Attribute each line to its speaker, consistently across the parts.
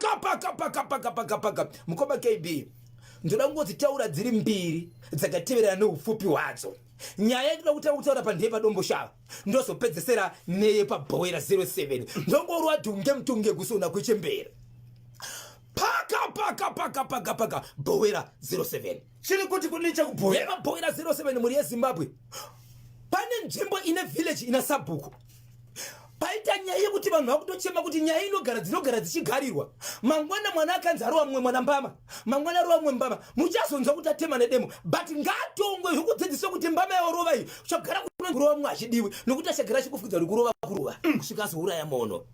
Speaker 1: Paka paka paka paka paka paka. Mukoma KB, ndoda kungodzitaura dziri mbiri dzakateverana neupfupi hwadzo. Nyaya yandinoda kutanga kutaura pa ndeye paDomboshava, ndozopedzesera neye paBhowera 07. Ndongorwa dhunge mutunge kusona kwechembere. Paka paka paka paka paka Bhowera 07.
Speaker 2: Chiri kuti kudini chekubhowera?
Speaker 1: YepaBhowera 07 mhuri yeZimbabwe. Pane nzvimbo ine village ina sabhuku. Paita nyaya yekuti vanhu vakutochema kuti nyaya inogara dzinogara dzichigarirwa. Mangwana mwana akanzi arova mumwe mwana mbama, mangwana arova mumwe mbama, muchazonzwa kuti atema nedemo. But ngaatongwe zvekudzidziswa kuti mbama yawarova iyi uchagara kurova mumwe hachidiwi nokuti achagara achikufukidza kuti kurova kurova kusvika azouraya mono.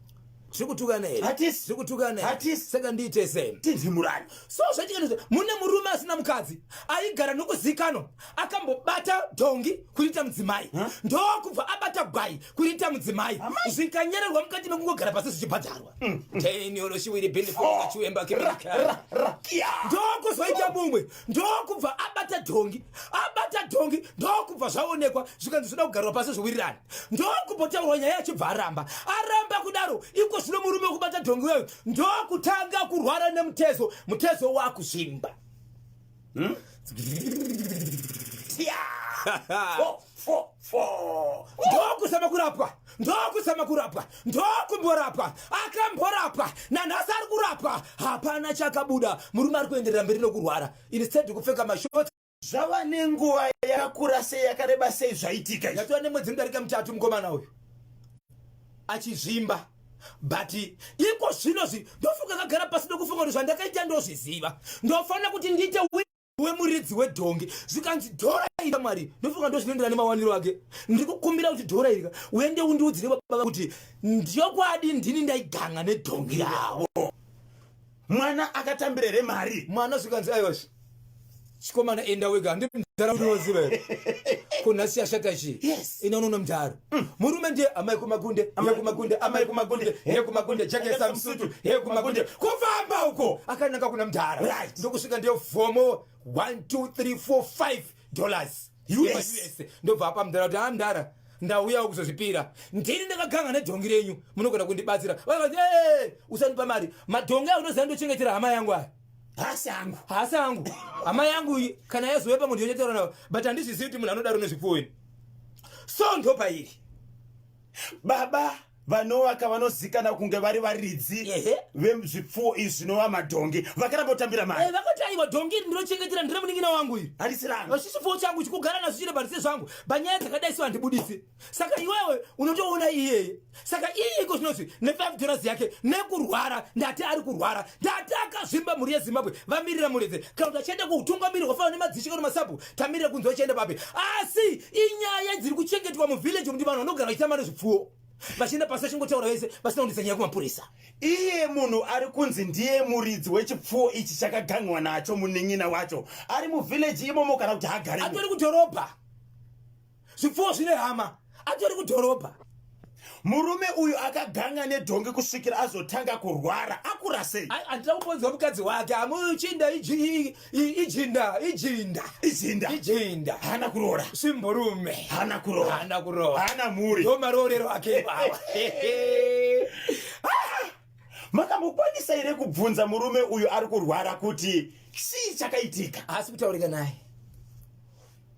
Speaker 1: Tiri kutukana here?
Speaker 2: Hatisi.
Speaker 1: Tiri kutukana here?
Speaker 2: Hatisi.
Speaker 1: Saka ndiite sei?
Speaker 2: Tinzimurani.
Speaker 1: So zvaitika ndezve mune murume asina mukadzi aigara nokuzikanwa akambobata dhongi kuriita mudzimai
Speaker 2: Huh?
Speaker 1: ndokubva abata gwai kuriita mudzimai
Speaker 2: Amai.
Speaker 1: zvikanyererwa mukati mekungogara pasi zvichibhadharwa tenioloshiwiri bhilifokachiwemba
Speaker 2: Ra, ra, ra, kia.
Speaker 1: ndokuzoita mumwe ndokubva abata dhongi abata dhongi ndokubva zvaonekwa zvikanzi zvoda kugarwa pasi zviwirirana ndokumbotaurwa nyaya achibva aramba aramba kudaro iko zvino murume wekubata dhongi uyoyo ndokutanga kurwara nemutezo mutezo wakuzvimba.
Speaker 2: Four, four, four.
Speaker 1: Ndokuzama kurapwa, ndokuzama kurapwa, ndokumborapwa, akamborapwa, nanhasi ari kurapwa, hapana chakabuda. Murume ari kuenderera mberi nokurwara instead kupfeka mashoti.
Speaker 2: Zvava nenguva yakakura sei, yakareba sei zvaitika izvi?
Speaker 1: Yatova nemwedzi inodarika mitatu mukomana uyu achizvimba, but iko zvino zvi ndofunga akagara pasi ndokufunga kuti zvandakaita ndozviziva, ndofanira kuti ndiite wemuridzi wedhongi. Zvikanzi dhora iri Mwari, ndofunga ndozvinoenderana nemawaniro ake. Ndiri kukumbira kuti dhora iri uende undiudzire baba kuti ndyokwadi ndini ndaiganga nedhongi ravo.
Speaker 2: Mwana akatambira here mari?
Speaker 1: Mwana zvikanzi aiwa chikomana enda wega, handi mudhara unoziva here ko nhasi yashata chii?
Speaker 2: Yes.
Speaker 1: Ina unoona mudhara murume ndiye amai kumakunde, amai kumakunde, amai kumakunde, he kumakunde, jakesa musutu, he kumakunde, kufamba uko akananga kuna mudhara. Ndokusvika ndiyo vhomo 1 2 3 4 5 dollars
Speaker 2: US.
Speaker 1: US. Ndobva apa mudhara kuti ha mudhara ndauyawo kuzozvipira, ndini ndakaganga nedhongi renyu, munogona kundibatsira. Vakati ee usandipa mari, madhongi ayo unoziva ndochengetera hama yangu aya.
Speaker 2: Hasi angu.
Speaker 1: Hasi angu, hama yangu iyi kana yazouya pamwe ndinochataura navo, but handizvizivi kuti munhu anodaro nezvipfuwo ini. So ndopairi
Speaker 2: Baba vanovaka vanozikana kunge vari varidzi vezvipfuwo izvi zvinova madhongi vakaramba kutambira mari.
Speaker 1: Vakati aiwa dhongi iri ndinochengetera ndire munin'ina wangu iri.
Speaker 2: Harisi rangu.
Speaker 1: Vachi chipfuwo changu chikugara nazvo chine bharise zvangu, panyaya dzakadai so handibudisi. Saka iwewe unotoona iyeye. Saka iye iko zvinozwi ne5 dollars yake nekurwara, ndati ari kurwara, ndati akazvimba. Mhuri yeZimbabwe vamirira muredze kana kuti achienda kuutungamiri hwafanana nemadzishe kana masabhu, tamirira kunzwa achienda papi. Asi inyaya dziri kuchengetwa muvillage kuti vanhu vanogara vachitamba nezvipfuwo vachienda pasi vachingotaura vese vasina kundisa nyaya kumapurisa.
Speaker 2: Iye munhu ari kunzi ndiye muridzi wechipfuwo ichi chakaganwa nacho munin'ina wacho ari muvillage imomo kana kuti hagarimo?
Speaker 1: Atori kudhorobha, zvipfuwo zvine hama, atori kudhorobha.
Speaker 2: Murume uyu akaganga nedhongi kusvikira azotanga kurwara akura sei?
Speaker 1: Handina kumbonzwa mukadzi wake amuchinda ijinda ijinda
Speaker 2: Ijinda.
Speaker 1: Ijinda.
Speaker 2: Haana kuroora.
Speaker 1: Simborume.
Speaker 2: Haana kuroora.
Speaker 1: Haana kuroora.
Speaker 2: Haana mhuri.
Speaker 1: Ndo maroorero ake ipawa.
Speaker 2: Makambokwanisa here kubvunza murume uyu ari kurwara kuti chii chakaitika?
Speaker 1: Haasi kutaurika naye,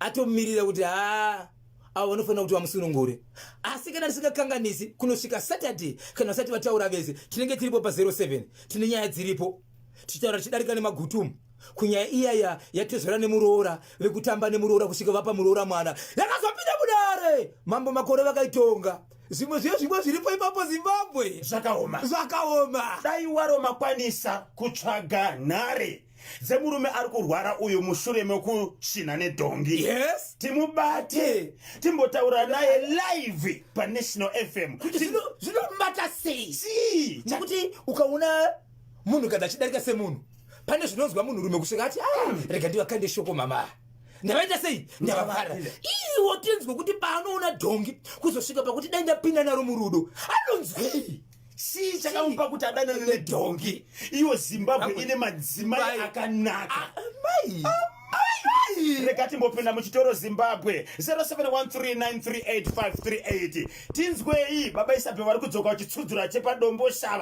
Speaker 1: atomirira kuti ha avo vanofanira kuti vamusunungure. Asi kana tisingakanganisi kunosvika Saturday, kana vasati vataura vese, tinenge tiripo pa07, tine nyaya dziripo tichitaura tichidarika nemagutumu kunyaya iyaya yatezvara nemuroora vekutamba nemuroora kusvika vapa muroora mwana, yakazopinda mudare mambo Makore vakaitonga. Zvimwe zviye zvimwe zviripo ipapo Zimbabwe.
Speaker 2: Zvakaoma.
Speaker 1: Zvakaoma.
Speaker 2: Dai waro makwanisa kutsvaga nhare dzemurume ari kurwara uyu mushure mekusvina nedhongi. Timubate timbotaura naye live paNational FM.
Speaker 1: Kuti zvinomubata sei?
Speaker 2: Chii?
Speaker 1: Nekuti ukaona munhu kana achidarika semunhu pane zvinonzwa munhurume kusvika ati ah, rega ndivakande shoko mama, ndavaita sei, ndavavara. Iwo tinzwe kuti paanoona dhongi kuzosvika pakuti dai ndapinda naro murudo anonzwei?
Speaker 2: Chii chakamupa kuti adanane nedhongi iyo Zimbabwe ine madzimai akanaka?
Speaker 1: Mai.
Speaker 2: Amai. Rega timbopinda muchitoro Zimbabwe 0713938538 tinzwei baba Isabel vari kudzoka vachitsudzura chepaDomboshava.